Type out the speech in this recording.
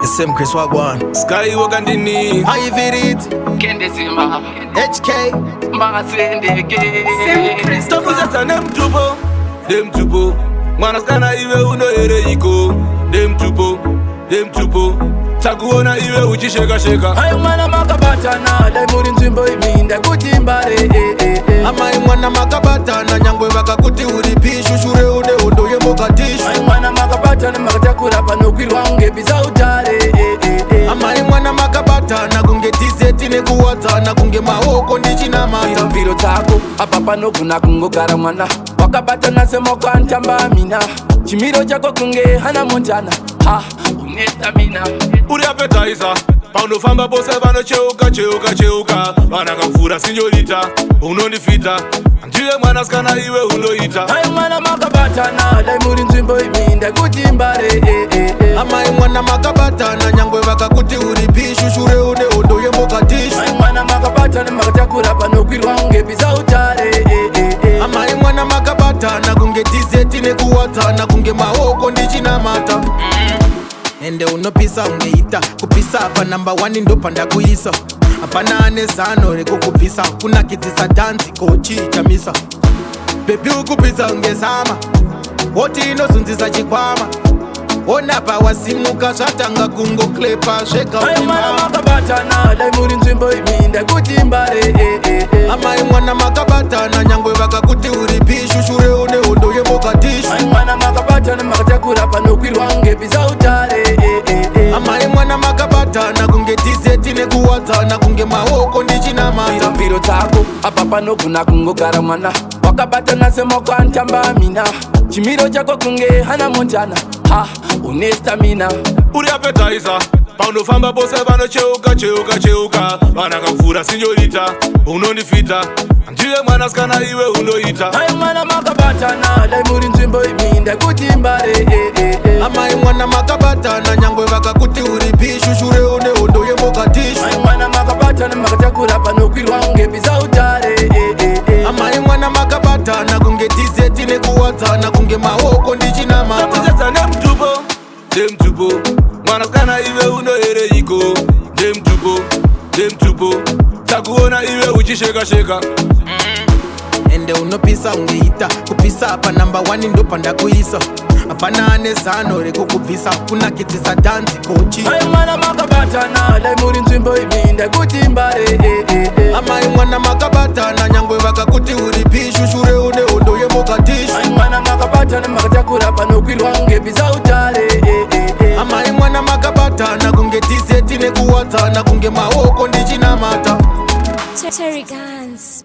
Same Chris Wagwan. Sky wakandini Aivirit Kendezima HK Masendeke Tokuzeta nemtupo nemtupo mwanasikana iwe unoereiko nemtupo nemtupo takuona iwe uchishekasheka. Ayo mwana makabatana, dai muri nzvimbo imi ndakuti mbare eh, eh, eh. Amai mwana makabatana, nyangwe vakakuti uri pishu, shure une hondo yemogadishu. Ayo mwana makabatana, makatakura panokwirwa kunge bhiza utare eh, eh, eh. Amai mwana makabatana kunge tizeti nekuwadzana kunge maoko ndichinamata. Mviro dzako apa panogona kungogara mwana wakabatana semaoko anotamba mina, chimiro chako kunge hana Montana, ha, une stamina. Uri appetizer, paunofamba pose vanocheuka cheuka cheuka, vanakapfuura señorita, unondifita ndiwe mwanasikana iwe unoita. Ayo mwana makabatana, dai muri nzvimbo imi ndakuti mbare eh, eh, eh. Amai mwana makabatana, nyangwe vakakuti uri pishu, shure une hondo yemogadishu. Ayo mwana makabatana, makatakura panokwirwa kunge bhiza utare eh, eh, eh. Amai mwana makabatana kunge tizeti nekuwadzana kunge maoko ndichinamata. Ende unopisa ungeita kupisa pa number 1 ndopandakuisa, hapana ane zano rekukubvisa, kunakidzisa dhanzi kochichamisa. Baby, ukupisa ungezama woti inozunzisa chikwama, onapa wasimuka zvatanga kungoklepa zvega. Ayo mwana makabatana, dai muri nzvimbo imi ndakuti mbare eh, eh, eh. Amai mwana makabatana, nyangwe vakakuti uri pishu, shure une hondo yemogadishu. Ayo mwana makabatana, makatakura panokwirwa kunge bhiza utare eh, eh, eh. Amai mwana makabatana kunge tizeti nekuwadzana kunge maoko ndichinamata. Mviro dzako apa panogona kungogara mwana wakabatana semaoko anotamba mina, chimiro chako kunge hana Montana, ha, une stamina. Uri appetizer, paunofamba pose vanocheuka cheuka cheuka, vanakapfuura señorita, unondifita ndiwe mwanasikana iwe unoita. Ayo mwana makabatana, dai muri nzvimbo imi ndakuti mbare eh, eh, eh. Amai mwana makabatana, nyangwe vakakuti uri pishu, shure une hondo yemogadishu. Ayo mwana makabatana, makatakura panokwirwa kunge bhiza utare eh, eh, eh. Amai mwana makabatana kunge tizeti nekuwadzana kunge maoko ndichinamata. Takuzetsa nemutupo nemutupo, mwanasikana iwe unoereiko nemutupo nemutupo, takuona iwe uchishekasheka. Ende unopisa ungeita kupisa pa number 1 ndopandakuisa, hapana ane zano rekukubvisa, kunakidzisa dhanzi kochi. Ayo mwana makabatana, dai muri nzvimbo imi ndakuti mbare eh, eh, eh. Amai mwana makabatana, nyangwe vakakuti uri pishu, shure une hondo yemogadishu. Ayo mwana makabatana, makatakura panokwirwa kunge bhiza utare eh, eh, eh. Amai mwana makabatana kunge tizeti nekuwadzana kunge maoko ndichinamata. Terry Guns.